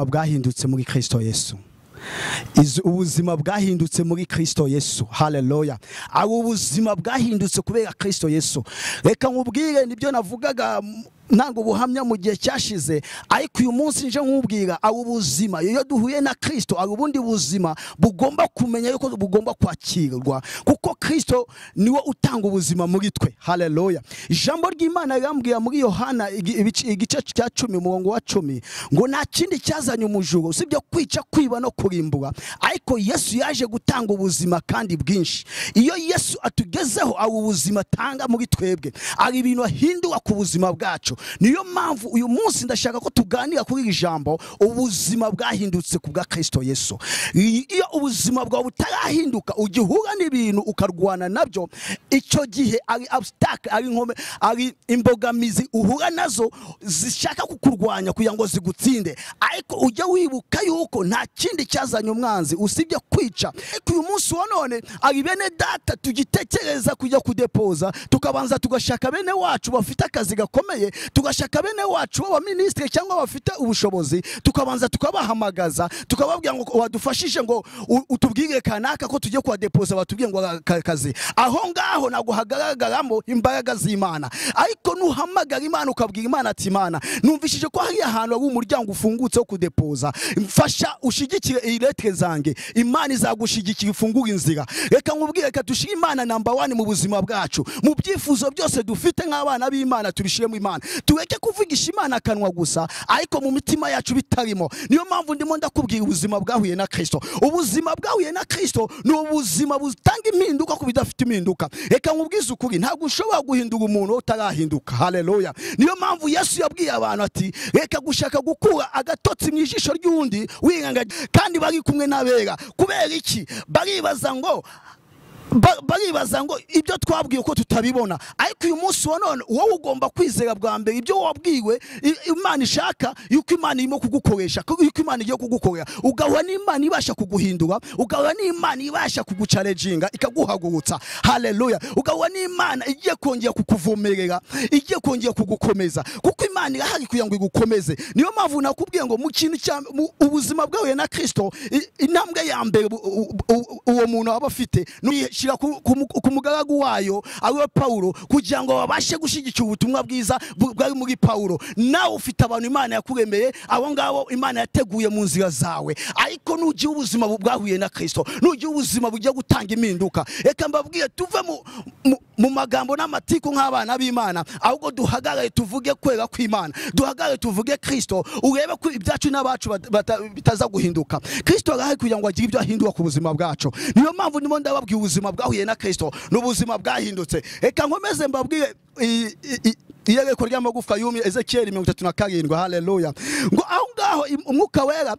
Bwahindutse muri Kristo Yesu. Ubuzima bwahindutse muri Kristo Yesu. Haleluya. Abo ubuzima bwahindutse kubera Kristo Yesu. Reka nkubwire nibyo navugaga ntango ubuhamya mu gihe cyashize, ariko uyu munsi nje nkubwira abo ubuzima iyo duhuye na Kristo ari ubundi buzima bugomba kumenya yuko bugomba kwakirwa, kuko Kristo niwe utanga ubuzima muri twe. Haleluya. Ijambo ry'Imana rirambwira muri Yohana igice cya 10 umurongo wa 10 ngo nta kindi cyazanye umujura usibye kwica, kwiba no kurimbura, ariko Yesu yaje gutanga ubuzima kandi bwinshi. Iyo Yesu atugezeho abo ubuzima atanga muri twebwe ari ibintu ahindura ku buzima bwacu. Niyo mpamvu uyu munsi ndashaka ko tuganira kuri iri jambo, ubuzima bwahindutse ku bwa Kristo Yesu. Iyo ubuzima bwawe butarahinduka ugihura n'ibintu ukarwana nabyo, icyo gihe ari obstacle, ari nkome, ari imbogamizi uhura nazo zishaka kukurwanya kugira ngo zigutsinde. Ariko ujye wibuka yuko nta kindi cyazanye umwanzi usibye kwica. Ariko uyu munsi wa none ari bene data tugitekereza kujya kudepoza, tukabanza tugashaka bene wacu bafite akazi gakomeye, tugashaka bene wacu b'abaministre cyangwa bafite ubushobozi, tukabanza tukabahamagaza tukababwira ngo wadufashije ngo utubwire kanaka ko tujye kwa depoza, batubwiye ngo kazi. Aho ngaho ntabwo hagaragaramo imbaraga z'Imana. Ariko nuhamagara Imana ukabwira Imana ati Imana, numvishije ko hari ahantu ari umuryango ufungutse wo kudepoza, mfasha ushigikire iyi lettre zange, Imana izagushigikira ifungura inzira. Reka nkubwire, reka dushire Imana number 1 mu buzima bwacu, mu byifuzo byose dufite nk'abana b'Imana tubishiremo Imana. Tureke kuvugisha Imana akanwa gusa ariko mu mitima yacu bitarimo. Niyo mpamvu ndimo ndakubwira ubuzima bwahuye na Kristo. Ubuzima bwahuye na Kristo ni ubuzima butanga impinduka ku bidafite impinduka. Reka nkubwize ukuri, ntabwo ushobora guhindura umuntu utarahinduka. Haleluya. Niyo mpamvu Yesu yabwiye abantu ati reka gushaka gukura agatotsi mu ijisho ry'undi wiranga kandi bari kumwe n'abera. Kubera iki? Baribaza ngo ibyo twabwiye ko tutabibona. Ariko uyu munsi wa none wowe ugomba kwizera bwa mbere ibyo wabwiwe Imana ishaka yuko Imana irimo kugukoresha, yuko Imana igiye kugukorera. Ugahura n'Imana ibasha kuguhindura, ugahura n'Imana ibasha kuguchallenginga ikaguhagurutsa. Haleluya. Ugahura n'Imana igiye kongera kukuvomerera, igiye kongera kugukomeza, kuko Imana irahari kugira ngo igukomeze. Niyo mpamvu nakubwiye ngo mu kintu cya ubuzima bwawe na Kristo, intambwe ya mbere uwo muntu aba afite shira ku mugaragu wayo ariwe Paulo, kugira ngo babashe gushyigikira ubutumwa bwiza bwari muri Paulo. Nawe ufite abantu Imana yakuremeye, abo ngabo Imana yateguye mu nzira zawe. Ariko nugiye ubuzima bwahuye na Kristo, nugiye ubuzima bugiye gutanga impinduka. Reka mbabwire tuve mu magambo n'amatiku nk'abana b'Imana, ahubwo duhagarare tuvuge kwera kw'Imana, duhagarare tuvuge Kristo, urebe ko ibyacu n'abacu bitaza guhinduka. Kristo arahari kugira ngo agire ibyo ahindura ku buzima bwacu. Niyo mpamvu ndimo ndababwira ubuzima bwahuye na Kristo n'ubuzima bwahindutse. Reka nkomeze mbabwire iyereko ry'amagufwa yumye Ezekiel 37. Haleluya. Ngo aho ngaho umwuka wera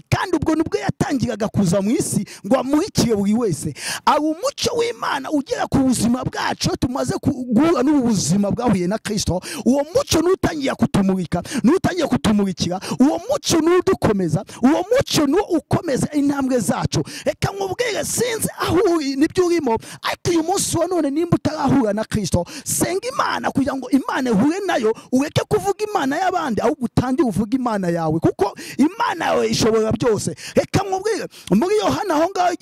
kandi ubwo nubwo yatangiraga kuza mu isi ngo amurikire buri wese, ari umucyo w'Imana ugera ku buzima bwacu tumaze guhura n'ubuzima bwahuye na Kristo. Uwo mucyo nutangiye kutumurika, nutangiye kutumurikira, uwo mucyo nudukomeza, uwo mucyo nu ukomeza intambwe zacu. Reka nkubwire, sinzi aho uri nibyo urimo, ariko uyu munsi wa none nimba utarahura na Kristo, senga Imana kugira ngo Imana uhure nayo, ureke kuvuga Imana y'abandi ahubwo utangire uvuga Imana yawe, kuko Imana yawe ishobora byose. Reka nkubwire muri Yohana aho ngaho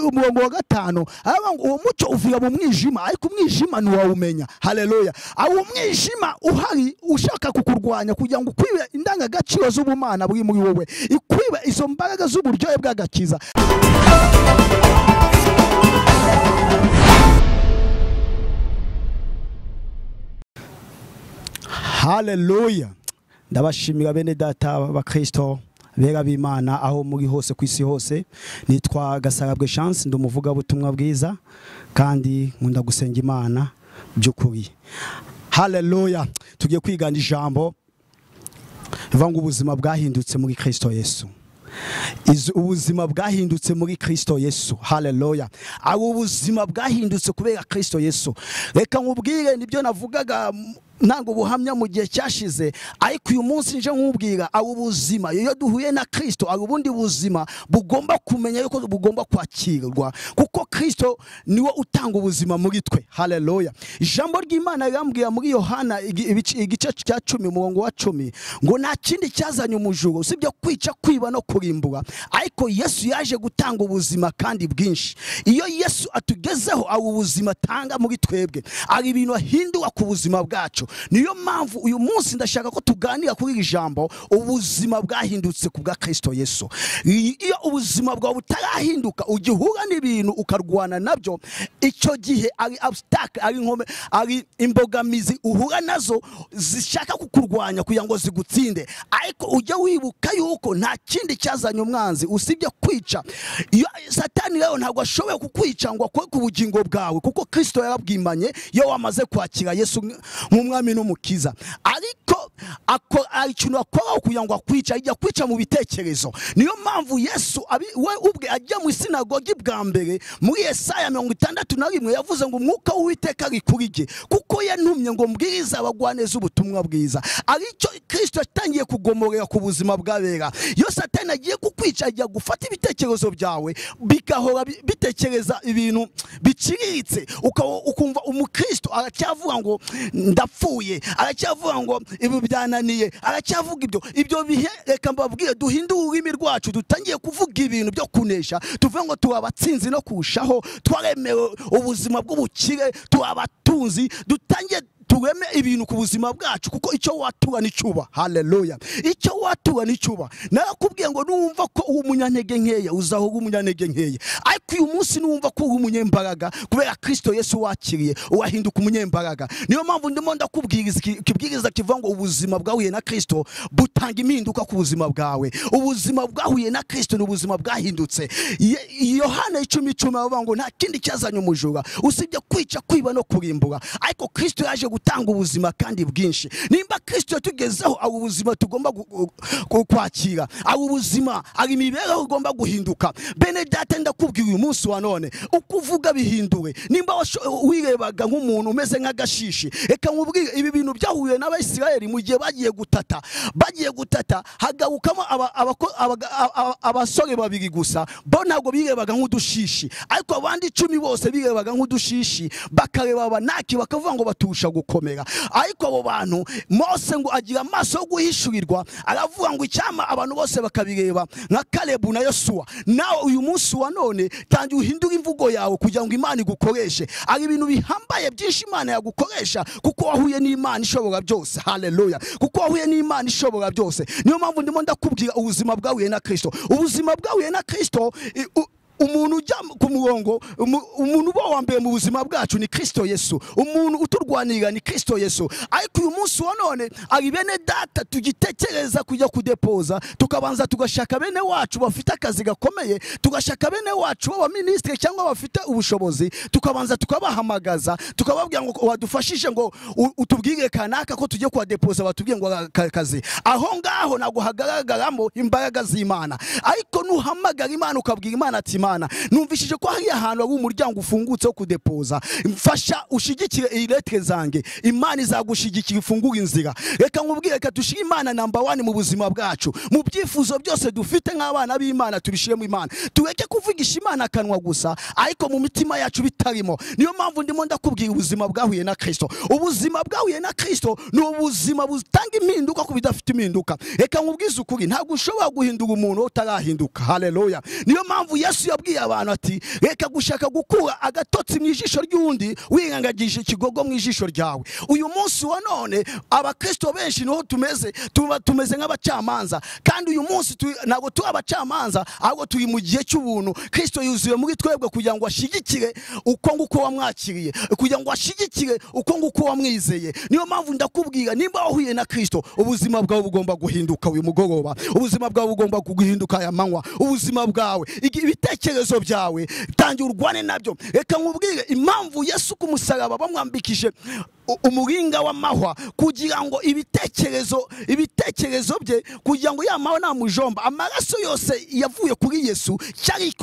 umurongo wa 5 aravuga ngo uwo mucyo uvira mu mwijima ariko umwijima ntiwawumenya. Haleluya. Awo umwijima uhari ushaka kukurwanya kugira ngo ukwibe indangagaciro z'ubumana buri muri wowe, ikwibe izo mbaraga z'uburyohe bw'agakiza. Haleluya. Ndabashimira bene data ba Kristo bera b'Imana aho muri hose ku isi hose. Nitwa Gasarabwe Chance, ndi umuvuga butumwa bwiza kandi nkunda gusenga Imana by'ukuri. Haleluya. Tugiye kwigana ijambo rivuga ngo ubuzima bwahindutse muri Kristo Yesu. Ubuzima bwahindutse muri Kristo Yesu. Haleluya. Abo ubuzima bwahindutse kubera Kristo Yesu. Reka nkubwire nibyo navugaga nanga ubuhamya mu gihe cyashize, ariko uyu munsi nje nkubwira abo ubuzima iyo duhuye na Kristo ari ubundi buzima bugomba kumenya yuko bugomba kwakirwa, kuko Kristo niwe utanga ubuzima muri twe. Haleluya. Ijambo ry'Imana rirambwira muri Yohana igice cya 10 umurongo wa 10 ngo nta kindi cyazanye umujura usibye kwica, kwiba no kurimbura, ariko Yesu yaje gutanga ubuzima kandi bwinshi. Iyo Yesu atugezeho abo ubuzima atanga muri twebwe ari ibintu ahindura ku buzima bwacu. Niyo mpamvu uyu munsi ndashaka ko tuganira kuri iri jambo, ubuzima bwahindutse ku bwa Kristo Yesu. Iyo ubuzima bwawe butarahinduka ugihura n'ibintu ukarwana nabyo, icyo gihe ari obstacle, ari nkome, ari imbogamizi uhura nazo zishaka kukurwanya kugira ngo zigutsinde. Ariko ujye wibuka yuko nta kindi cyazanye umwanzi usibye kwica. Iyo Satani rero ntabwo ashoboye kukwica ngo akore ku bugingo bwawe, kuko Kristo yarabwimanye iyo wamaze kwakira Yesu nk'umwami n'umukiza. Ariko ikintu akora kugira ngo akwica, ajya kwica mu bitekerezo. Niyo mpamvu Yesu we ubwe ajya mu sinagogi bwa mbere muri Yesaya 61 yavuze ngo umwuka w'Uwiteka ari kuri jye, kuko yantumye ngo mbwirize abagwaneza ubutumwa bwiza. Aricyo Kristo yatangiye kugomorera ku buzima bw'abera. Iyo Satani agiye kukwica ajya gufata ibitekerezo byawe bigahora bitekereza ibintu biciriritse, ukumva umukristo aracyavuga ngo ndapfuye, aracyavuga ngo ibi byananiye, aracyavuga ibyo. Ibyo bihe reka mbabwire, duhindure ururimi rwacu, dutangiye kuvuga ibintu byo kunesha, tuvuge ngo tuba abatsinzi no kurushaho, twaremewe ubuzima bw'ubukire, tuba abatunzi, dutangiye tureme ibintu ku buzima bwacu, kuko icyo watura nicyuba. Haleluya. Icyo watura nicyuba. Narakubwiye ngo numva ko uri umunyantege nkeya uzahora umunyantege nkeya, ariko uyu munsi numva ko uri umunyembaraga kubera Kristo Yesu wakiriye uwahinduka umunyembaraga. Niyo mpamvu ndimo ndakubwiriza kibwiriza kivuga ngo ubuzima bwahuye na Kristo butanga impinduka ku buzima bwawe. Ubuzima bwahuye na Kristo ni ubuzima bwahindutse. Yohana 10:10 avuga ngo nta kindi cyazanye umujura usibye kwica, kwiba no kurimbura, ariko Kristo yaje gutanga ubuzima kandi bwinshi. Nimba Kristo yatugezeho abo ubuzima tugomba kwakira, abo ubuzima ari imibereho ugomba guhinduka. Bene data ndakubwira uyu munsi wa none ukuvuga bihindure. Nimba wirebaga nk'umuntu umeze nk'agashishi, reka nkubwire ibi bintu byahuye n'Abayisiraheli mu gihe bagiye gutata, hagarukamo abasore babiri gusa, bo ntabwo birebaga nk'udushishi, ariko abandi 10 bose birebaga nk'udushishi, bakareba abanaki bakavuga ngo baturusha gukomera. Ariko abo bantu Mose ngo agira amaso yo guhishurirwa, aravuga ngo icyama abantu bose bakabireba nka Kalebu na Yosuwa. Nawe uyu munsi wa none tangira uhindure imvugo yawe kugira ngo Imana igukoreshe. Ari ibintu bihambaye byinshi Imana yagukoresha kuko wahuye n'Imana ishobora byose. Haleluya. Kuko wahuye n'Imana ishobora byose. Niyo mpamvu ndimo ndakubwira ubuzima bwahuye na Kristo. Ubuzima bwahuye na Kristo, umuntu ujya ku murongo, umuntu uba wa mbere mu buzima bwacu ni Kristo Yesu. Umuntu uturwanira ni Kristo Yesu. Ariko uyu munsi wa none ari bene data tugitekereza kujya kudepoza, tukabanza tugashaka bene wacu bafite akazi gakomeye, tugashaka bene wacu b'abaministre cyangwa bafite ubushobozi, tukabanza tukabahamagaza, tukababwira ngo wadufashije ngo utubwire kanaka ko tujye kuwadepoza, batubwiye ngo akazi. Aho ngaho ntabwo hagaragaramo imbaraga z'Imana. Ariko nuhamagara Imana ukabwira Imana ati Imana numvishije ko hari ahantu ari umuryango ufungutse wo kudepoza, mfasha ushigikire iyi lettre zange, Imana izagushigikira ifungura inzira. Reka nkubwire, reka dushire Imana number 1 mu buzima bwacu, mu byifuzo byose dufite nk'abana b'Imana tubishire mu Imana, tureke kuvugisha Imana akanwa gusa ariko mu mitima yacu bitarimo. Niyo mpamvu ndimo ndakubwira ubuzima bwahuye na Kristo. Ubuzima bwahuye na Kristo ni ubuzima butanga impinduka ku bidafite impinduka. Reka nkubwize ukuri, ntabwo ushobora guhindura umuntu utarahinduka. Haleluya. Niyo mpamvu Yesu yabwiye abantu ati reka gushaka gukura agatotsi mu ijisho ry'undi wirengagije ikigogo mu ijisho ryawe. Uyu munsi wa none abakristo benshi niho tumeze, tuba tumeze nk'abacamanza, kandi uyu munsi ntabwo turi abacamanza, ahubwo turi mu gihe cy'ubuntu. Kristo yuzuye muri twebwe kugira ngo ashigikire uko nguko wamwakiriye, kugira ngo ashigikire uko nguko wamwizeye. Niyo mpamvu ndakubwira, nimba wahuye na Kristo ubuzima bwawe bugomba guhinduka uyu mugoroba, ubuzima bwawe bugomba guhinduka aya manywa, ubuzima bwawe, ibitekerezo byawe tangira urwane nabyo. Reka nkubwire impamvu Yesu ku musaraba bamwambikije umuringa w'amahwa kugira ngo ibitekerezo bye, kugira ngo ya mahwa namujomba, amaraso yose yavuye kuri Yesu cyari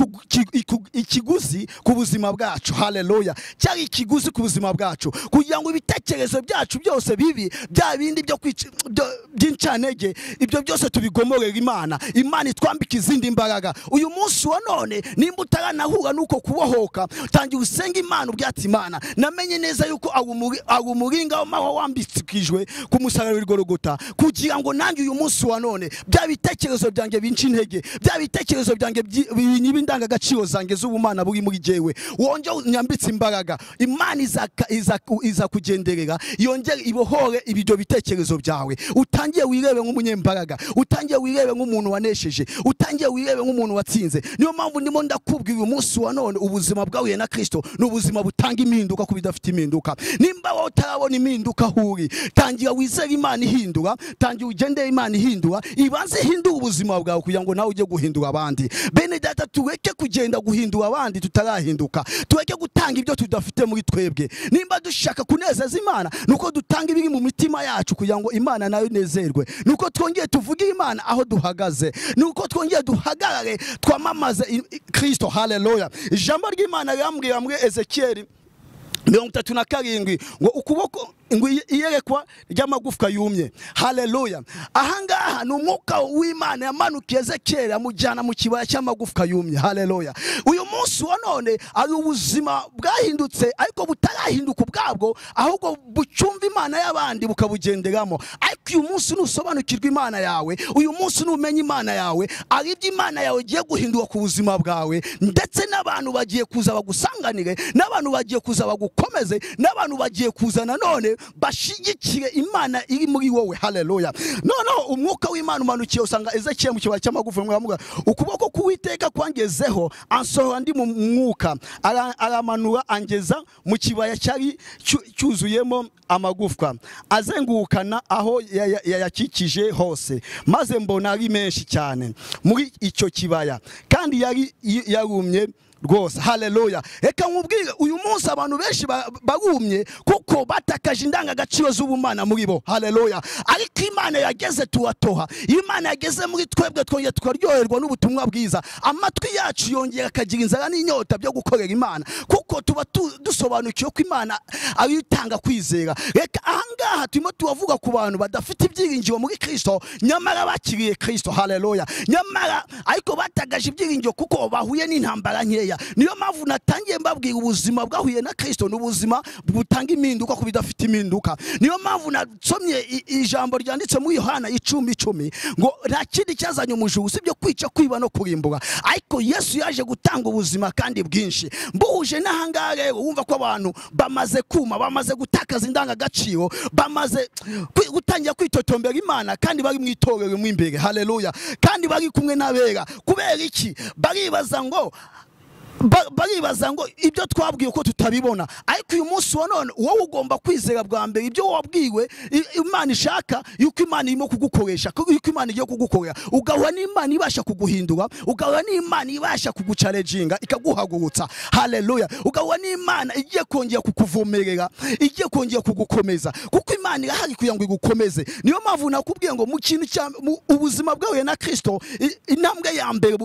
ikiguzi ku buzima bwacu. Haleluya, cyari ikiguzi ku buzima bwacu kugira ngo ibitekerezo byacu byose bibi, bya bindi byo by'incanege, ibyo byose tubigomorera Imana. Imana itwambika izindi mbaraga. Uyu munsi wa none nimba utaranahura nuko kubohoka, tangira usenge Imana ubwati Imana, namenye neza yuko umuringa w'amahwa wambitsikijwe ku musaraba w'Igorogota, kugira ngo nanjye uyu munsi wa none bya bitekerezo byanjye binca intege, bya bitekerezo byanjye binyiba indangagaciro zanjye z'ubumana buri muri jewe, wonje unyambitse imbaraga. Imana izakugenderera, yongere ibohore ibyo bitekerezo byawe. Utangiye wirebe nk'umunyembaraga, utangiye wirebe nk'umuntu wanesheje, utangiye wirebe nk'umuntu watsinze. Niyo mpamvu ndimo ndakubwira uyu munsi wa none, ubuzima bwawe na Kristo ni ubuzima butanga impinduka ku bidafite impinduka. Nimba wowe utarabona impinduka huri, tangira wizere Imana ihindura, tangira ugendere Imana ihindura, ibanze ihindura ubuzima bwawe kugira ngo nawe ujye guhindura abandi. Bene data, tureke kugenda guhindura abandi tutarahinduka, tureke gutanga ibyo tudafite muri twebwe. Nimba dushaka kunezeza Imana, nuko dutanga ibiri mu mitima yacu kugira ngo Imana nayo inezerwe, nuko twongeye tuvuge Imana aho duhagaze, nuko twongeye duhagarare twamamaze Kristo. Haleluya. Ijambo ry'Imana ryambwira muri Ezekiel 37 ngo ukuboko ngo iyerekwa ry'amagufwa yumye. Haleluya. Ahangaha ni umwuka w'Imana yamanukiye Ezekiel amujyana mu kibaya cy'amagufwa yumye. Haleluya. Uyu munsi wa none ari ubuzima bwahindutse, ariko butarahinduka ubwabwo, ahubwo bucumva Imana y'abandi bukabugenderamo. Ariko uyu munsi nusobanukirwa Imana yawe, uyu munsi numenya Imana yawe, ari ibyo Imana yawe igiye guhindura ku buzima bwawe, ndetse n'abantu bagiye kuza bagusanganire, n'abantu bagiye kuza bagukomeze, n'abantu bagiye kuza nanone bashigikire Imana iri muri wowe. Haleluya. Noneho umwuka w'Imana umanukiye usanga Ezekiel mu kibaya cy'amagufa, mwamuga ukuboko k'Uwiteka kwangezeho, ansohora ndi mu mwuka, aramanura angeza mu kibaya cyari cyuzuyemo amagufwa, azengurukana aho yayakikije hose, maze mbona ari menshi cyane muri icyo kibaya, kandi yari yarumye rwose. Haleluya. Reka nkubwire, uyu munsi abantu benshi barumye kuko batakaje indangagaciro z'ubumana muri bo. Haleluya. Ariko Imana yageze tuwatoha, Imana yageze muri twebwe, twongeye tukaryoherwa n'ubutumwa bwiza, amatwi yacu yongera akagira inzara n'inyota byo gukorera Imana, kuko tuba dusobanukiwe ko Imana ari itanga kwizera. Reka ahangaha turimo tubavuga ku bantu badafite ibyiringiro muri Kristo, nyamara bakiriye Kristo. Haleluya. Nyamara ariko batagaje ibyiringiro kuko bahuye n'intambara nkeya. Niyo mpamvu natangiye mbabwira ubuzima bwahuye na Kristo n'ubuzima butanga impinduka ku bidafite impinduka. Niyo mpamvu nasomye ijambo ryanditse muri Yohana 10:10 ngo nta kindi cyazanye umujuru usibye kwica, kwiba no kurimbura, ariko Yesu yaje gutanga ubuzima kandi bwinshi. Mbuhuje n'ahangaha rero wumva ko abantu bamaze kuma, bamaze gutakaza indangagaciro, bamaze gutangira kwitotombera Imana, kandi bari mu itorero mu imbere. Haleluya. Kandi bari kumwe n'abera. Kubera iki? Baribaza ngo ibyo twabwiye ko tutabibona. Ariko uyu munsi wa none wowe ugomba kwizera bwa mbere ibyo wabwiwe Imana ishaka, yuko Imana irimo kugukoresha, yuko Imana igiye kugukorera, ugahura n'Imana ibasha kuguhindura, ugahura n'Imana ibasha kuguchallenginga ikaguhagurutsa. Haleluya. Ugahura n'Imana igiye kongera kukuvomerera, igiye kongera kugukomeza, kuko Imana irahari kugira ngo igukomeze. Niyo mpamvu nakubwiye ngo mu kintu cya ubuzima bwawe na Kristo, intambwe ya mbere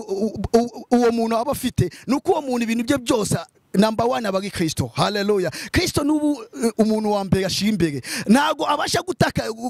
uwo muntu aba afite nuko uwo muntu ibintu bye byose number 1 abari Kristo. Haleluya. Kristo nubu umuntu wa mbere ashira imbere. Ntago abasha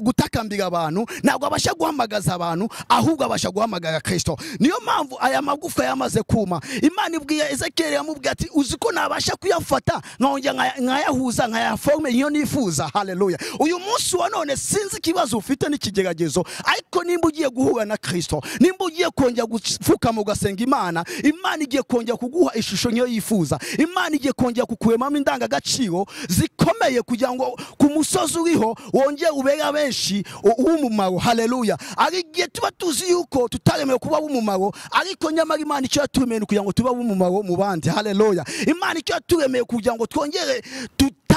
gutakambira abantu, ntago abasha guhamagaza abantu, ahubwo abasha guhamagara Kristo. Niyo mpamvu aya magufwa yamaze kuma, Imana ibwiye Ezekiel, yamubwiye ati uzi ko nabasha kuyafata nkongera nkayahuza nkayaforme iyo nifuza. Haleluya. Uyu munsi wa none sinzi ikibazo ufite n'ikigeragezo, ariko nimba ugiye guhura na Kristo, nimba ugiye kongera gupfukama ugasenga Imana, Imana igiye kongera kuguha ishusho niyo yifuza. Imana igiye kongera kukuremamo indangagaciro zikomeye kugira ngo ku musozi uriho wongere ubera benshi uw'umumaro. Haleluya. Ari igihe tuba tuzi yuko tutaremewe kuba uw'umumaro, ariko nyamara Imana icyo yaturemeye kugira ngo tuba uw'umumaro mu bandi. Haleluya. Imana icyo yaturemeye kugira ngo twongere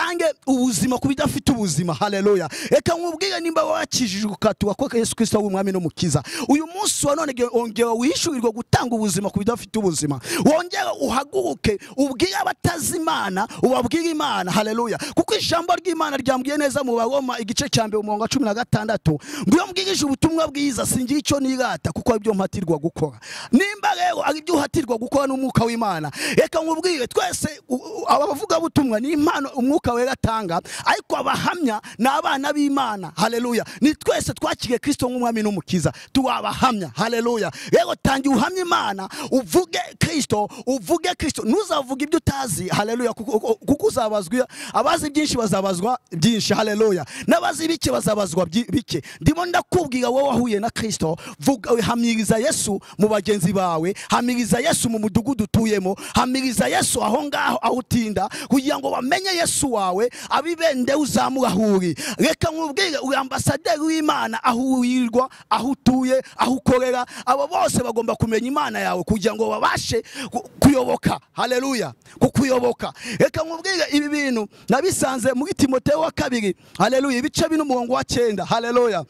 Utange ubuzima ku bidafite ubuzima. Haleluya. Reka nkubwire, nimba wakijijwe ukatura ko Yesu Kristo ari umwami n'umukiza, uyu munsi wa none ongera wishyurirwe gutanga ubuzima ku bidafite ubuzima. Wongera uhaguruke ubwire abatazi Imana, ubabwire Imana. Haleluya. Kuko ijambo ry'Imana ryambwiye neza mu Baroma igice cya 1 umurongo wa 16 ngo iyo mbwirije ubutumwa bwiza singira icyo nirata kuko aribyo mpatirwa gukora. Nimba rero ari byo uhatirwa gukora n'umwuka w'Imana, reka nkubwire twese abavuga butumwa ni impano umwuka wera atanga, ariko abahamya ni abana b'Imana. Haleluya. Ni twese twakiriye Kristo nk'umwami n'umukiza, tuwabahamya. Haleluya. Rero tangira uhamye Imana, uvuge Kristo, uvuge Kristo. Ntuzavuge ibyo utazi. Haleluya. Kuko uzabazwa, abazi byinshi bazabazwa byinshi. Haleluya. N'abazi bike bazabazwa bike. Ndimo ndakubwira wowe wahuye na Kristo, vuga, hamiriza Yesu mu bagenzi bawe, hamiriza Yesu mu mudugudu utuyemo, hamiriza Yesu aho ngaho aho utinda, kugira ngo bamenye Yesu wawe, abibende uzamurahuri. Reka nkubwire, uri ambasaderi w'Imana aho wirirwa, aho utuye, aho ukorera. Abo bose bagomba kumenya Imana yawe kugira ngo babashe kuyoboka. Haleluya. Kukuyoboka. Reka nkubwire, ibi bintu nabisanze muri Timoteyo wa 2. Haleluya. Ibice 4 umurongo wa 9. Haleluya.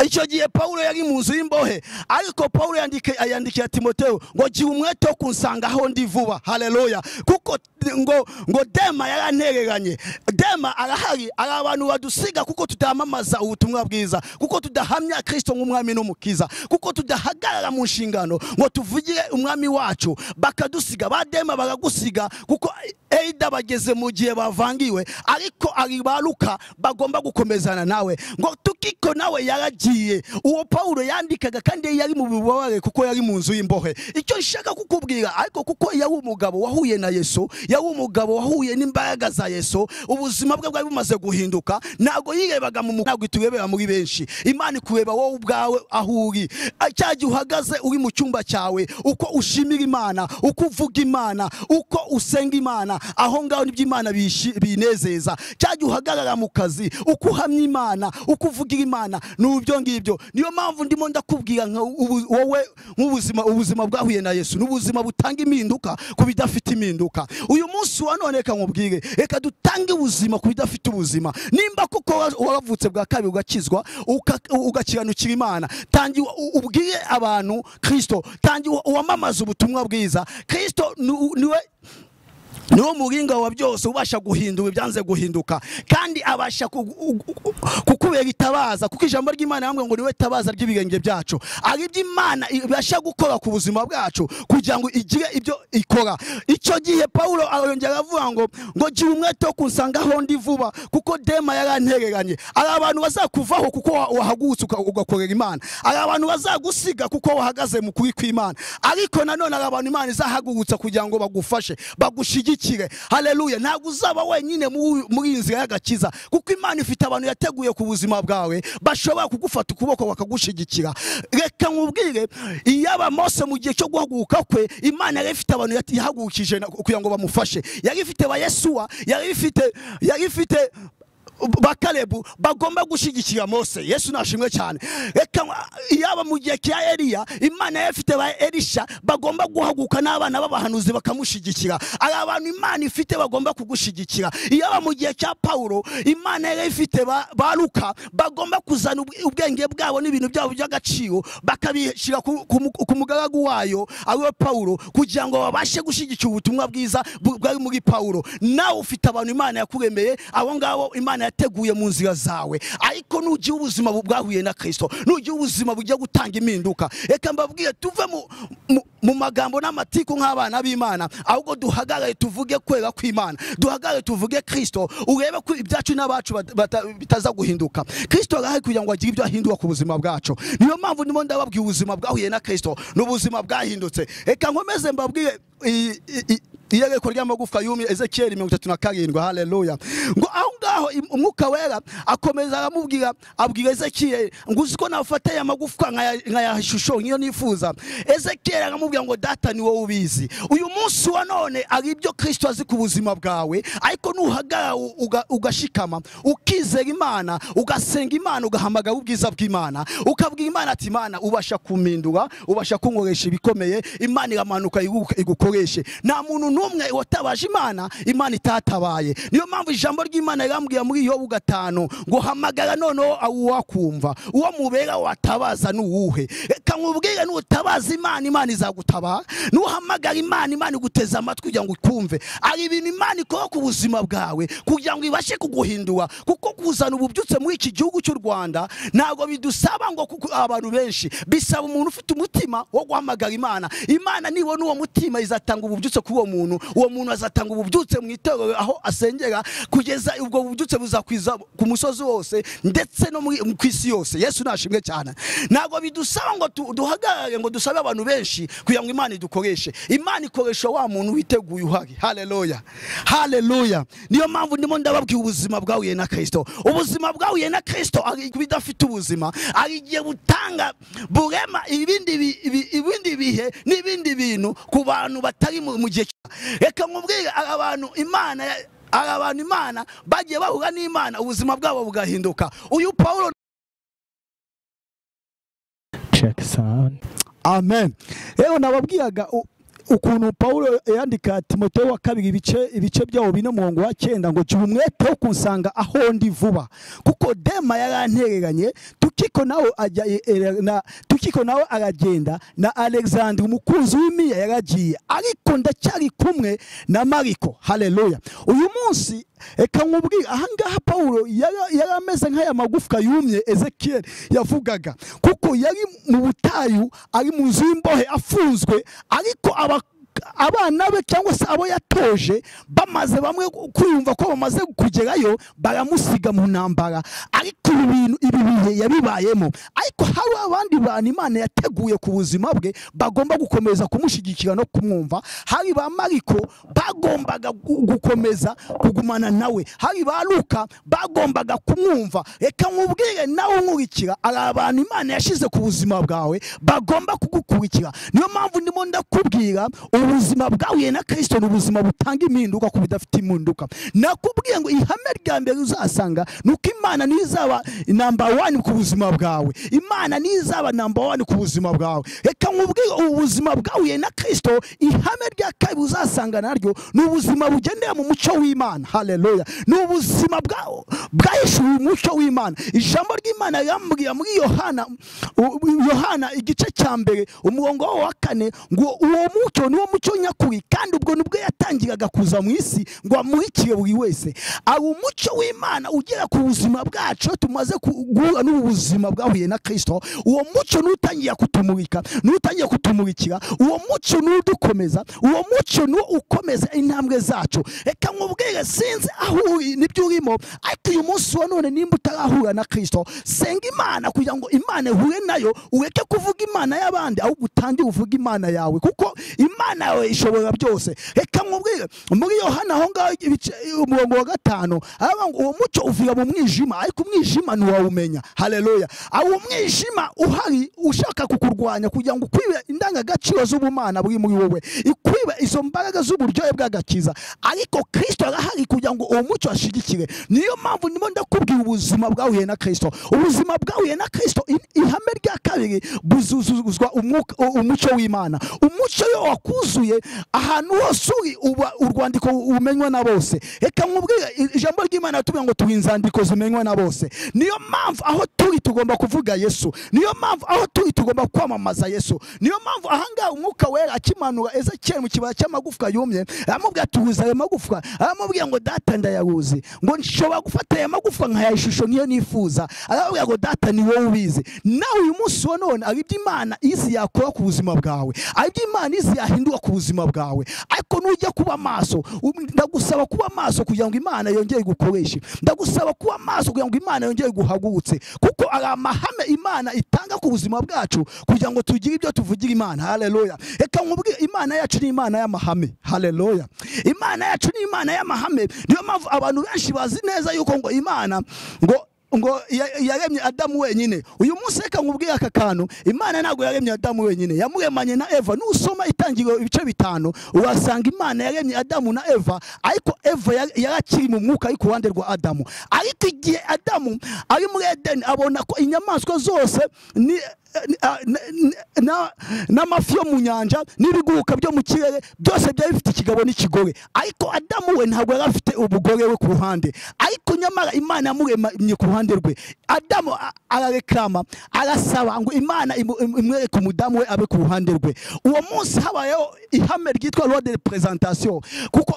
Icyo gihe Paulo yari mu nzu y'imbohe, ariko Paulo yandikiye Timoteyo ngo gira umwete wo kunsanga aho ndi vuba. Haleluya. Kuko ngo Dema yarantereranye. Dema arahari, ari abantu badusiga kuko tutamamaza ubutumwa bwiza, kuko tudahamya Kristo nk'umwami n'umukiza, kuko tudahagarara mu nshingano ngo tuvugire umwami wacu, bakadusiga. Ba Dema baragusiga kuko eida bageze mu gihe bavangiwe, ariko ari ba Luka bagomba gukomezana nawe. Ngo Tukiko nawe yaragiye. Uwo Paulo yandikaga kandi yari mu bubabare kuko yari mu nzu y'imbohe. Icyo nshaka kukubwira, ariko kuko yari umugabo wahuye na Yesu, yari umugabo wahuye n'imbaraga za Yesu, ubuzima bwe bwari bumaze guhinduka. Ntabwo yirebaga mu ntabwo iturebera muri benshi. Imana ikureba wowe ubwawe aho uri. Cyagihe uhagaze uri mu cyumba cyawe, uko ushimira Imana, uko uvuga Imana, uko usenga Imana, aho ngaho nibyo Imana binezeza. Cyagihe uhagarara mu kazi, uko uhamya Imana, uko uvugira Imana, nubyo ngibyo. Niyo mpamvu ndimo ndakubwira wowe nk'ubuzima, ubuzima bwahuye na Yesu n'ubuzima butanga impinduka ku bidafite impinduka. Uyu munsi wa none reka nkubwire, reka dutange ubuzima ku bidafite ubuzima. Nimba kuko waravutse bwa kabiri ugakizwa, ugakiranukira Imana, tangira ubwire abantu Kristo, tangira uwamamaza ubutumwa bwiza. Kristo niwe niwo muringa wa byose, ubasha guhindura ibyanze guhinduka, kandi abasha kukubera itabaza, kuko ijambo ry'Imana yambwiye ngo niwe tabaza ry'ibirenge byacu. Ari iby'Imana ibasha gukora ku buzima bwacu kugira ngo igire ibyo ikora. Icyo gihe Paulo arongera avuga ngo gira umwete wo kunsanga aho ndi vuba, kuko Dema yarantereranye. Ari abantu bazakuvaho kuko wahagurutse ugakorera Imana, ari abantu bazagusiga kuko wahagaze mu kuri kw'Imana, ariko nanone ari abantu Imana izahagurutsa kugira ngo bagufashe, bagushigikire. Haleluya. Ntabwo uzaba wenyine muri inzira y'agakiza, kuko Imana ifite abantu yateguye ku buzima bwawe bashobora kugufata ukuboko bakagushigikira. Reka nkubwire, iyaba Mose mu gihe cyo guhaguruka kwe, Imana yari ifite abantu yahagurukije kugira ngo bamufashe. Yari ifite ba Yesuwa, yari ifite ba Kalebu bagomba gushigikira Mose. Yesu nashimwe cyane. Reka iyaba mu gihe cya Eliya, Imana yari ifite ba Elisha bagomba guhaguruka n'abana b'abahanuzi bakamushigikira. Ari abantu Imana ifite bagomba kugushigikira. Iyaba mu gihe cya Paulo, Imana yari ifite ba Luka bagomba kuzana ubwenge bwabo n'ibintu byabo by'agaciro bakabishyira ku mugaragu wayo ariwe Paulo, kugira ngo babashe gushigikira ubutumwa bwiza bwari muri Paulo. Nawe ufite abantu Imana yakuremeye, abo ngabo Imana yateguye mu nzira zawe. Ariko nugira ubuzima bwahuye na Kristo, nugira ubuzima bugiye gutanga impinduka, reka mbabwire tuve mu magambo n'amatiku nk'abana b'Imana, ahubwo duhagarare tuvuge kwera kw'Imana, duhagarare tuvuge Kristo, urebe ko ibyacu n'abacu bitaza guhinduka. Kristo arahari kugira ngo agire ibyo ahindura ku buzima bwacu. Niyo mpamvu ndimo ndababwira ubuzima bwahuye na Kristo n'ubuzima bwahindutse. Reka nkomeze mbabwire iyerekwa ry'amagufwa yumye, Ezekiel 37. Haleluya. Ngo aho ngaho yaho Umwuka Wera akomeza aramubwira, abwira Ezekiel ngo uzi ko nafata aya magufwa nkayashusho nk'iyo nifuza. Ezekiel aramubwira ngo data ni wowe ubizi. Uyu munsi wa none ari ibyo Kristo azi ku buzima bwawe, ariko nuhagara ugashikama ukizera Imana, ugasenga Imana, ugahamagara ubwiza bw'Imana, ukabwira Imana ati Imana ubasha kumindura, ubasha kunkoresha ibikomeye, Imana iramanuka igukoreshe. Nta muntu n'umwe watabaje Imana, Imana itatabaye. Niyo mpamvu ijambo ry'Imana irambwira muri Yobu 5 ngo hamagara noneho uwakumva, uwo mubera watabaza nuwuhe? Reka nkubwire, nutabaza Imana, Imana izagutabara. Nuhamagara Imana, Imana iguteza amatwi kugira ngo ikumve. Ari ibintu Imana ikora ku buzima bwawe kugira ngo ibashe kuguhindura, kuko kuzana ububyutse muri iki gihugu cy'u Rwanda ntabwo bidusaba ngo abantu benshi, bisaba umuntu ufite umutima wo guhamagara Imana. Imana nibona uwo mutima izatanga ububyutse kuri uwo muntu, uwo muntu azatanga ububyutse mu itorero aho asengera, kugeza ubwo bubyutse buzakwiza ku musozi wose ndetse no ku isi yose. Yesu nashimwe cyane. Ntabwo bidusaba ngo duhagarare ngo dusabe abantu benshi kugira ngo Imana idukoreshe. Imana ikoresha wa muntu witeguye uhari. Haleluya, haleluya. Niyo mpamvu ndimo ndababwira ubuzima bwahuye na Kristo. Ubuzima bwahuye na Kristo ari bidafite ubuzima, ari igiye butanga burema ibindi bihe n'ibindi bintu ku bantu batari mu gihe. Reka nkubwire, abantu Imana, abantu Imana bagiye bahura n'Imana ubuzima bwabo bugahinduka. Uyu Paulo. Check sound. Amen. Rero nababwiraga ukuntu Paulo yandika Timoteyo wa kabiri ibice byawo 4 umurongo wa 9 ngo jya umwete wo kunsanga aho ndi vuba, kuko Dema yarantereranye, Tukiko nawe ajya na Tukiko nawe aragenda, na Alexandre umukunzi w'imiya yaragiye, ariko ndacyari kumwe na Mariko. Haleluya. Uyu munsi reka nkubwire, ahangaha Paulo yari ameze nk'aya magufwa yumye Ezekiel yavugaga, kuko yari mu butayu, ari mu nzu y'imbohe afunzwe, ariko abana be cyangwa se abo yatoje bamaze bamwe kwiyumva ko bamaze kugerayo baramusiga mu ntambara. Ariko ibintu ibi bihe yabibayemo, ariko hari abandi bantu Imana yateguye ku buzima bwe bagomba gukomeza kumushyigikira no kumwumva. Hari ba Mariko bagombaga gukomeza kugumana nawe, hari ba Luka bagombaga kumwumva. Reka nkubwire nawe unkurikira, ari abantu Imana yashize ku buzima bwawe bagomba kugukurikira. Niyo mpamvu ndimo ndakubwira ubuzima bwahuye na Kristo ni ubuzima butanga impinduka ku bidafite impinduka. Nakubwiye ngo ihame rya mbere uzasanga nuko Imana niyo izaba number 1 ku buzima bwawe. Imana niyo izaba number 1 ku buzima bwawe. Reka nkubwire, ubuzima bwahuye na Kristo, ihame rya kabiri uzasanga naryo ni ubuzima bugendera mu mucyo w'Imana. Haleluya. Ni ubuzima bwahishuwe umucyo w'Imana. Ijambo ry'Imana yambwiye muri Yohana igice cya 1 umurongo wa 4 ngo uwo mucyo ni mucyo nyakuri, kandi ubwo nubwo yatangiraga kuza mu isi ngo amurikire buri wese. Ari umucyo w'Imana ugera ku buzima bwacu tumaze guhura n'ubuzima bwahuye na Kristo. Uwo mucyo nutangiye kutumurika, nutangiye kutumurikira, uwo mucyo nudukomeza, uwo mucyo nu ukomeza intambwe zacu. Reka nkubwire, sinzi aho uri nibyo urimo, ariko uyu munsi wa none nimba utarahura na Kristo, senga Imana kugira ngo Imana ihure nayo, ureke kuvuga Imana y'abandi ahubwo utangire uvuga Imana yawe, kuko Imana yawe ishobora byose. Reka nkubwire, muri Yohana aho ngaho umurongo wa 5 aravuga ngo uwo mucyo uvira mu mwijima, ariko umwijima ntiwawumenya. Haleluya. Awo mwijima uhari ushaka kukurwanya kugira ngo ukwibe indangagaciro z'ubumana buri muri wowe, ikwibe izo mbaraga z'uburyohe bw'agakiza, ariko Kristo arahari kugira ngo uwo mucyo ashigikire. Niyo mpamvu ndimo ndakubwira ubuzima bwahuye na Kristo. Ubuzima bwahuye na Kristo, ihame rya kabiri buzuzuzwa umucyo w'Imana. Umucyo yo wakuzuye ahantu hose uri, uba urwandiko umenywa na bose. Reka nkubwire, ijambo ry'Imana ratubwira ngo turi inzandiko zimenywa na bose. Niyo mpamvu aho turi tugomba kuvuga Yesu. Niyo mpamvu aho turi tugomba kwamamaza Yesu. Niyo mpamvu ahangaha Umwuka Wera akimanura Ezekiel mu kibaya cy'amagufwa yumye, aramubwira tuhuza ayo magufwa, aramubwira ngo data ndayaruzi, ngo nshobora gufata aya magufwa nkayashusho niyo nifuza. Aramubwira ngo data ni wowe ubizi. Nawe uyu munsi wa none ari ibyo Imana izi yakora ku buzima bwawe, ari ibyo Imana izi yahindura ku buzima bwawe. Ariko nujya kuba maso, ndagusaba kuba maso kugira ngo Imana yongere igukoreshe. Ndagusaba kuba maso kugira ngo Imana yongere iguhagurutse, kuko ari amahame Imana itanga ku buzima bwacu kugira ngo tugire ibyo tuvugira Imana. Haleluya. Reka nkubwire, Imana yacu ni Imana Imana y'amahame. Haleluya. Imana yacu ni Imana y'amahame. Niyo mpamvu abantu benshi bazi neza yuko ngo Imana ngo yaremye Adamu wenyine. Uyu munsi reka nkubwire aka kantu, Imana ntabwo yaremye Adamu wenyine, yamuremanye na Eva. Nusoma Itangiriro ibice 5 urasanga Imana yaremye Adamu na Eva, ariko Eva yarakiri mu mwuka ari ku ruhande rwa Adamu. Ariko igihe Adamu ari muri Edeni abona ko inyamaswa zose ni n'amafi yo mu nyanja n'ibiguruka byo mu kirere byose byari bifite ikigabo n'ikigore, ariko Adamu we ntabwo yari afite umugore we ku ruhande. Ariko nyamara Imana yamuremye ku ruhande rwe. Adamu arareklama, arasaba ngo Imana imwereke umudamu we abe ku ruhande rwe. Uwo munsi habayeho ihame ryitwa loi de présentation, kuko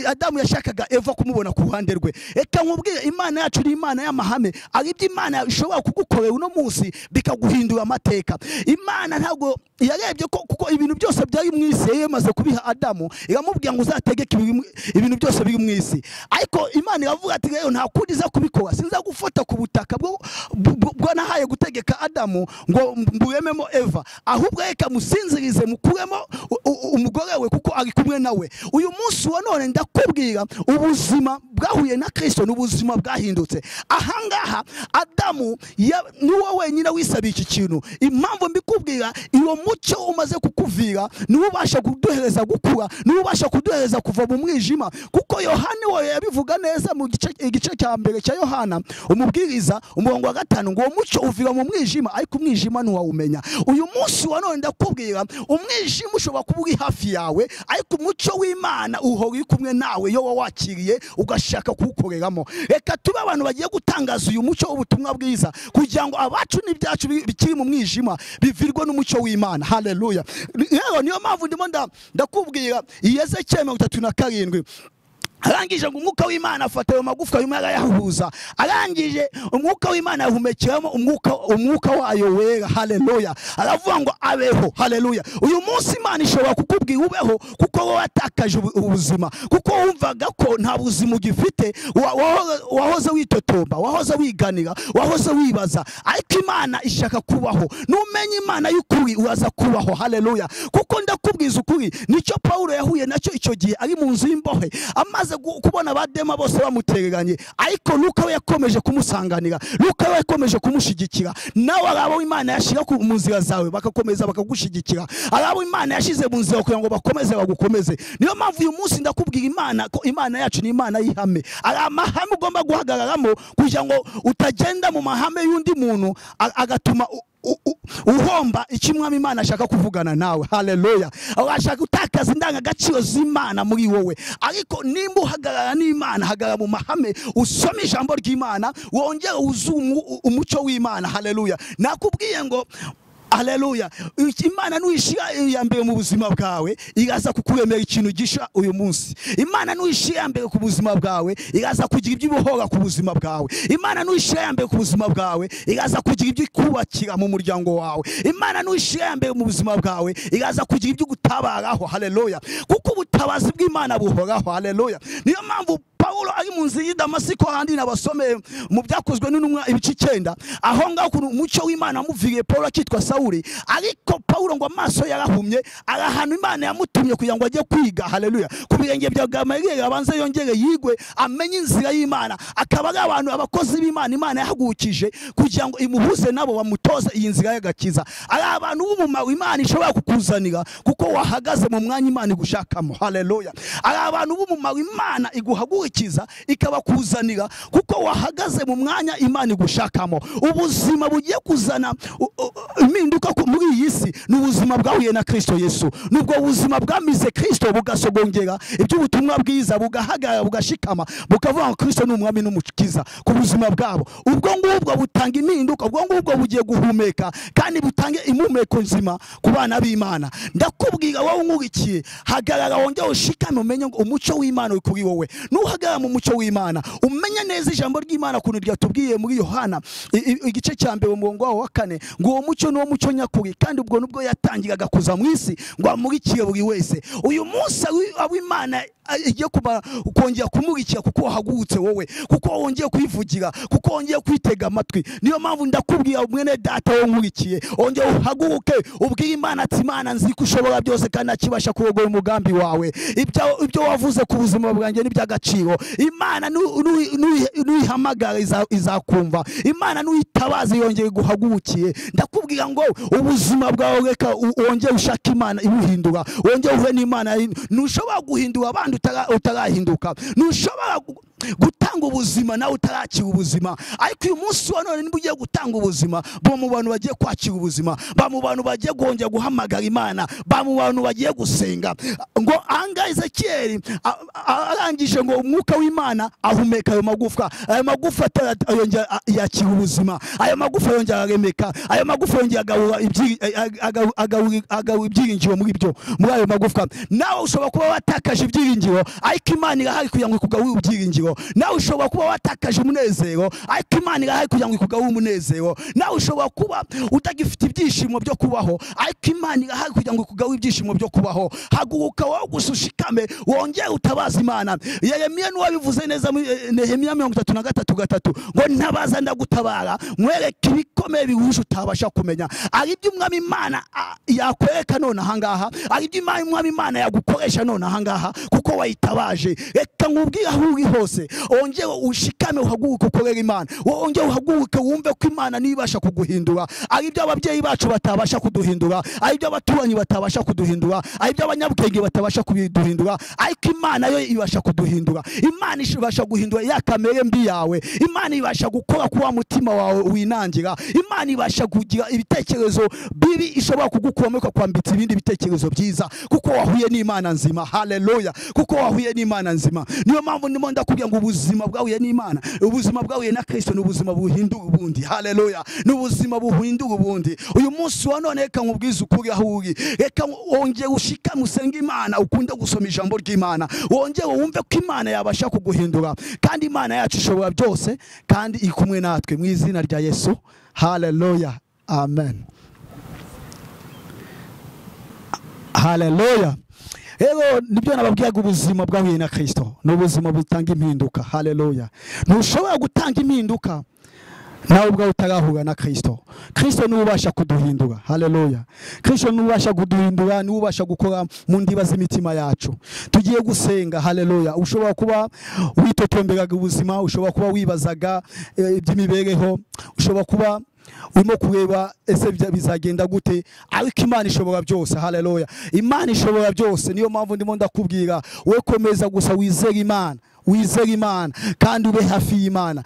Adamu yashakaga Eva kumubona ku ruhande rwe. Reka nkubwire, Imana yacu ni Imana y'amahame. Ari ibyo Imana ishobora kugukorera uno munsi bikaguhindura amateka. Imana ntabwo yarebye ko kuko ibintu byose byari mu isi yemaze kubiha Adamu, iramubwira ngo uzategeke ibintu byose biri mu isi. Ariko Imana iravuga ati rero nta kundi iza kubikora, sinza gufata ku butaka bwo nahaye gutegeka Adamu ngo mburememo Eva, ahubwo reka musinzirize mukuremo umugore we kuko ari kumwe nawe. Uyu munsi wa none ndakubwira ubuzima bwahuye na Kristo n'ubuzima bwahindutse. Ahangaha Adamu niwe wenyine wisabiye iki kintu. Impamvu mbikubwira, iyo mucyo umaze kukuvira niwe ubasha kuduhereza gukura, niwe ubasha kuduhereza kuva mu mwijima. Kuko Yohana we yabivuga neza mu igice cya mbere cya Yohana umubwiriza umurongo wa 5 ngo uwo mucyo uvira mu mwijima ariko umwijima ntiwawumenya. Uyu munsi wa none ndakubwira, umwijima ushobora kuba uri hafi yawe, ariko umucyo w'Imana uhora uri kumwe nawe iyo wawakiriye ugashaka kuwukoreramo. Reka tube abantu bagiye gutangaza uyu mucyo w'ubutumwa bwiza kugira ngo abacu n'ibyacu bikiri mu mwijima bivirwe n'umucyo w'Imana. Haleluya. Rero niyo mpamvu ndimo ndakubwira Yezekiyeli 37 arangije ngo umwuka w'Imana afata ayo magufwa yumwe arayahuza. Arangije umwuka w'Imana yahumekeramo umwuka wayo wera. Haleluya. Aravuga ngo abeho. Haleluya. Uyu munsi Imana ishobora kukubwira ubeho kuko wowe watakaje ubuzima, kuko wumvaga ko nta buzima ugifite, wahoze witotomba, wahoze wiganira, wahoze wibaza. Ariko Imana ishaka kubaho. Numenye Imana y'ukuri uraza kubaho. Haleluya. Kuko ndakubwiza ukuri, nicyo Paulo yahuye nacyo icyo gihe ari mu nzu y'imbohe, amaze kubona abadema bose bamutereranye, ariko Luka we yakomeje kumusanganira, Luka we yakomeje kumushigikira. Nawe arabo Imana yashira ku nzira zawe bakakomeza bakagushigikira, arabo Imana yashize mu nzira kugira ngo bakomeze bagukomeze. Niyo mpamvu uyu munsi ndakubwira Imana ko Imana yacu ni Imana y'ihame. Ari amahame ugomba guhagararamo kugira ngo utagenda mu mahame y'undi muntu agatuma uhomba icyo Umwami Imana ashaka kuvugana nawe. Haleluya. Ashaka gutakaza indangagaciro z'Imana muri wowe. Ariko nimba uhagarara n'Imana, hagarara mu mahame, usome ijambo ry'Imana, wongere uzumu umucyo w'Imana. Haleluya. Nakubwiye ngo haleluya, Imana nuishira iya mbere mu buzima bwawe iraza kukuremera ikintu gisha uyu munsi. Imana nuishira iya mbere ku buzima bwawe iraza kugira ibyo ibohora ku buzima bwawe. Imana nuishira iya mbere ku buzima bwawe iraza kugira ibyo ikubakira mu muryango wawe. Imana nuishira iya mbere mu buzima bwawe iraza kugira ibyo gutabaraho. Haleluya. Kuko ubutabazi bw'Imana buhoraho. Haleluya. Niyo mpamvu Paulo ari mu nzira y'i Damasiko handi nabasomeye mu byakozwe n'intumwa ibice 9, aho ngaho umucyo w'Imana wamuviriye Paulo akitwa Sauli. Ariko Paulo ngo amaso yarahumye, arahanu Imana yamutumye kugira ngo ajye kwiga. Haleluya. Ku birenge bya Gamaliel abanze yongere yigwe, amenye inzira y'Imana, akaba ari abantu abakozi b'Imana Imana yahagurukije kugira ngo imuhuze nabo bamutoze iyi nzira y'agakiza. Ari abantu b'umumaro Imana ishobora kukuzanira kuko wahagaze mu mwanya Imana igushakamo. Haleluya. Ari abantu b'umumaro Imana iguhagurukije ikabakuzanira kuko wahagaze mu mwanya Imana igushakamo. Ubuzima bugiye kuzana impinduka muri iyi si ni ubuzima bwahuye na Kristo Yesu. Nubwo ubuzima bwamize Kristo bugasogongera iby'ubutumwa bwiza, bugahagarara, bugashikama, bukavuga ngo Kristo ni umwami n'umukiza ku buzima bwabo. Ubwo ngubwo butanga impinduka, ubwo ngubwo bugiye guhumeka kandi butange impumeko nzima ku bana b'Imana. Ndakubwira wowe unkurikiye, hagarara wongere ushikame, umenye ngo umucyo w'Imana uri kuri wowe. Uhagarara mu mucyo w'Imana, umenye neza ijambo ry'Imana kuntu ryatubwiye muri Yohana igice cya mbere umurongo wawo wa 4 ngo uwo mucyo ni mucyo nyakuri, kandi ubwo nubwo yatangiraga kuza mu isi ngo amurikire buri wese. Uyu munsi abo Imana igiye kongera kumurikira kuko wahagurutse wowe, kuko wongeye kwivugira, kuko wongeye kwitega amatwi. Niyo mpamvu ndakubwira mwene data wo nkurikiye, wongeye uhaguruke ubwire Imana ati Imana nzi ko ushobora byose kandi akibasha kurogora umugambi wawe. Ibyo wavuze ku buzima bwanjye ni by'agaciro. Imana nuyihamagara izakumva. Imana nuyitabaza yongeye guhagurukiye. Ndakubwira ngo ubuzima bwawe reka wongeye ushaka Imana ibuhindura, wongeye uhure n'Imana. Ntushobora guhindura abandi utarahinduka, ntushobora gutanga ubuzima nawe utarakira ubuzima. Ariko uyu munsi wa none niba ugiye gutanga ubuzima, bo mu bantu bagiye kwakira ubuzima, ba mu bantu bagiye kongera guhamagara Imana, ba mu bantu bagiye gusenga. Ngo anga Ezekiel arangije ngo umwuka w'Imana ahumeka ayo magufwa, ayo magufa yongera yakira ubuzima, ayo magufa yongera aremeka, ayo magufa yongera agahura ibyiringiro muri byo, muri ayo magufwa. Nawe ushobora kuba watakaje ibyiringiro, ariko Imana irahari kugira ngo ikugaburire ibyiringiro. Nawe ushobora kuba watakaje umunezero, ariko Imana irahari kugira ngo ikugaburire umunezero. Nawe ushobora kuba utagifite ibyishimo byo kubaho, ariko Imana irahari kugira ngo ikugaburire ibyishimo byo kubaho. Haguruka wowe gusa ushikame, wongere utabaza Imana. Yeremiya nuwabivuze neza muri Nehemiya 33:3 ngo ntabaza ndagutabara, nkwereke ibikomeye bihuje utabasha kumenya. Ari ibyo Umwami Imana yakwereka none ahangaha, ari ibyo Umwami Imana yagukoresha none ahangaha kuko wayitabaje. Reka nkubwire aho uri hose, wongere ushikame uhaguruke ukorera Imana, wongere uhaguruke wumve ko Imana nibasha kuguhindura. Ari ibyo ababyeyi bacu batabasha kuduhindura, ari ibyo abaturanyi batabasha kuduhindura, ari ibyo abanyabwenge batabasha kuduhindura, ariko Imana yo ibasha kuduhindura. Imana ibasha guhindura ya kamere mbi yawe. Imana ibasha gukora kuwa mutima wawe winangira. Imana ibasha kugira ibitekerezo bibi ishobora kugukuramo ikakwambitsa ibindi bitekerezo byiza kuko wahuye n'Imana nzima. Haleluya, kuko wahuye n'Imana nzima. Niyo mpamvu ndimo ndakubwira ngo ubuzima bwahuye n'Imana, ubuzima bwahuye na Kristo ni ubuzima buhindura ubundi. Haleluya, ni ubuzima buhindura ubundi. Uyu munsi wa none reka nkubwize ukuri aho uri, reka wongere ushikame usenge Imana, ukunde gusoma ijambo ry'Imana, wongere wumve ko Imana yabasha kuguhindura, kandi Imana yacu ishobora byose kandi iri kumwe natwe mu izina rya Yesu. Haleluya, amen. Haleluya. Rero nibyo nababwiraga, ubuzima bwahuye na Kristo ni ubuzima butanga impinduka. Haleluya. Ntushobora gutanga impinduka nawe ubwawe utarahura na Kristo. Kristo niwe ubasha kuduhindura. Haleluya. Kristo niwe ubasha kuduhindura, niwe ubasha gukora mu ndiba z'imitima yacu. Tugiye gusenga. Haleluya. Ushobora kuba witotomberaga ubuzima, ushobora kuba wibazaga iby'imibereho, ushobora kuba urimo kureba ese bizagenda gute, ariko Imana ishobora byose. Haleluya. Imana ishobora byose. Niyo mpamvu ndimo ndakubwira we komeza gusa wizere Imana, wizere Imana kandi ube hafi y'Imana.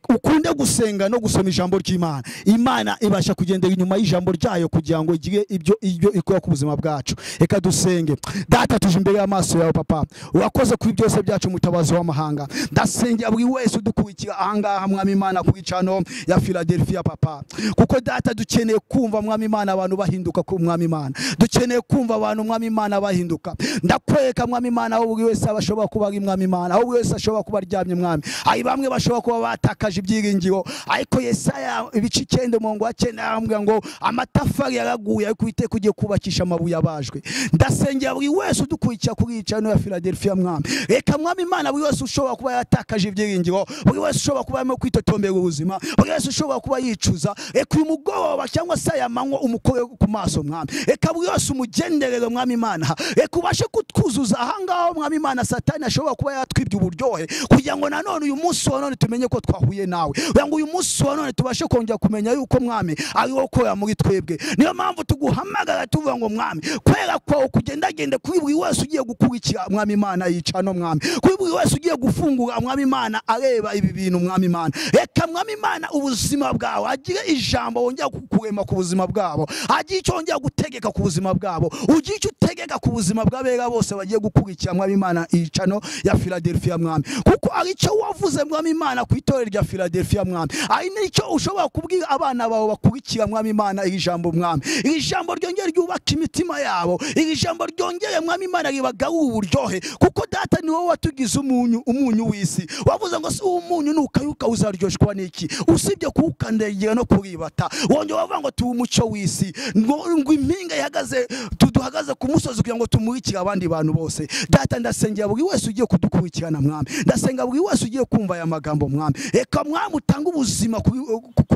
Ukunde gusenga no gusoma ijambo ry'Imana. Imana ibasha kugendera inyuma y'ijambo ryayo kugira ngo igire ibyo ikora ku buzima bwacu. Reka dusenge. Data, tuje imbere y'amaso yawe papa, urakoze kuri byose byacu, mutabazi w'amahanga. Ndasengera buri wese udukurikira ahangaha Mwami Imana kuri channel ya Philadelphia papa, kuko data dukeneye kumva Mwami Imana abantu bahinduka ku Mwami Imana, dukeneye kumva abantu Mwami Imana bahinduka. Ndakwereka Mwami Imana aho buri wese abashobora kuba ari Mwami Imana, aho buri wese ashobora kuba aryamye Mwami. Hari bamwe bashobora kuba batakaje ibyiringiro, ariko Yesaya ibice 9 umurongo wa 9 arambwira ngo amatafari yaraguye ariko Uwiteka ugiye kubakisha amabuye abajwe. Ndasengera buri wese udukurikira kuri channel ya Philadelphia Mwami, reka Mwami Imana buri wese ushobora kuba yatakaje ibyiringiro, buri wese ushobora kuba arimo kwitotombera ubuzima, buri wese ushobora kuba yicuza, reka uyu mugoroba cyangwa se aya manywa umukore ku maso Mwami, reka buri wese umugenderere Mwami Imana, reka ubashe kutwuzuza ahangaho Mwami Imana Satani ashobora kuba yatwibye uburyohe, kugira ngo nanone uyu munsi wa none tumenye ko twahuye nawe, kugira ngo uyu munsi wa none tubashe kongera kumenya yuko Mwami ari wowe ukorera muri twebwe. Niyo mpamvu tuguhamagara tuvuga ngo Mwami, kwera kwawe kugendagende kuri buri wese ugiye gukurikira Mwami Imana yicano Mwami, kuri buri wese ugiye gufungura Mwami Imana areba ibi bintu Mwami Imana, reka Mwami Imana ubuzima bwawe agire ijambo wongera kukurema ku buzima bwabo, agire icyo wongera gutegeka ku buzima bwabo, ugire icyo utegeka ku buzima bw'abera bose bagiye gukurikira Mwami Imana yicano ya Philadelphia Mwami, kuko ari cyo wavuze Mwami Imana ku itorero rya Philadelphia mwami. Ari nicyo ushobora kubwira abana bawe bakurikira mwami Imana iri jambo mwami. Iri jambo ryongere ryubaka imitima yabo, iri jambo ryongere mwami Imana ribagarura uburyohe, kuko data ni wowe watugize umunyu w'isi. Wavuze ngo si umunyu nukayuka uzaryoshwa n'iki usibye kuwukandagira no kuribata. Wongera wavuga ngo tuwe umucyo w'isi, ngo impinga ihagaze tuduhagaze ku musozi kugira ngo tumurikire abandi bantu bose. Data ndasengera buri wese ugiye kudukurikirana mwami, ndasenga buri wese ugiye kumva aya magambo mwami. Reka mwami utange ubuzima kuri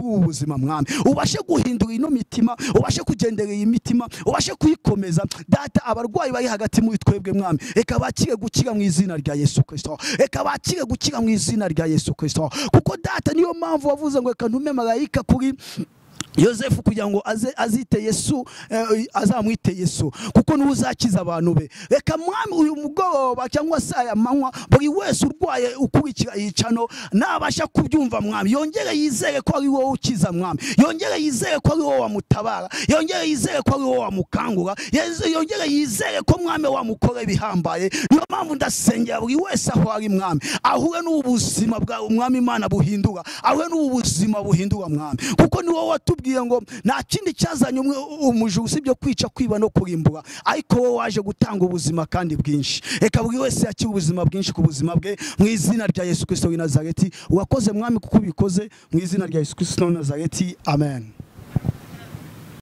ubu buzima mwami, ubashe guhindura ino mitima, ubashe kugendera iyi mitima, ubashe kuyikomeza. Data abarwayi bari hagati muri twebwe mwami, reka bakire gukira mu izina rya Yesu Kristo, reka bakire gukira mu izina rya Yesu Kristo. Kuko data niyo mpamvu wavuze ngo reka ntume marayika kuri Yosefu kugira ngo azite Yesu, azamwite Yesu, kuko niwe uzakiza abantu be. Reka mwami uyu mugoroba cyangwa se aya manywa, buri wese urwaye ukurikira iyi channel nabasha kubyumva mwami, yongere yizere ko ari wowe ukiza mwami, yongere yizere ko ari wowe wamutabara, yongere yizere ko ari wowe wamukangura, yongere yizere ko mwami wamukora ibihambaye. Niyo mpamvu ndasengera buri wese aho ari mwami, ahure n'ubuzima bwa mwami Imana buhindura, ahure n'ubuzima buhindura mwami, kuko ni wowe watubwiye ngo nta kindi cyazanye umujura usibye kwica, kwiba no kurimbura, ariko wowe waje gutanga ubuzima kandi bwinshi. Reka buri wese yakire ubuzima bwinshi ku buzima bwe mu izina rya Yesu Kristo w'i Nazareti. Urakoze mwami kuko ubikoze mu izina rya Yesu Kristo w'i Nazareti, amen.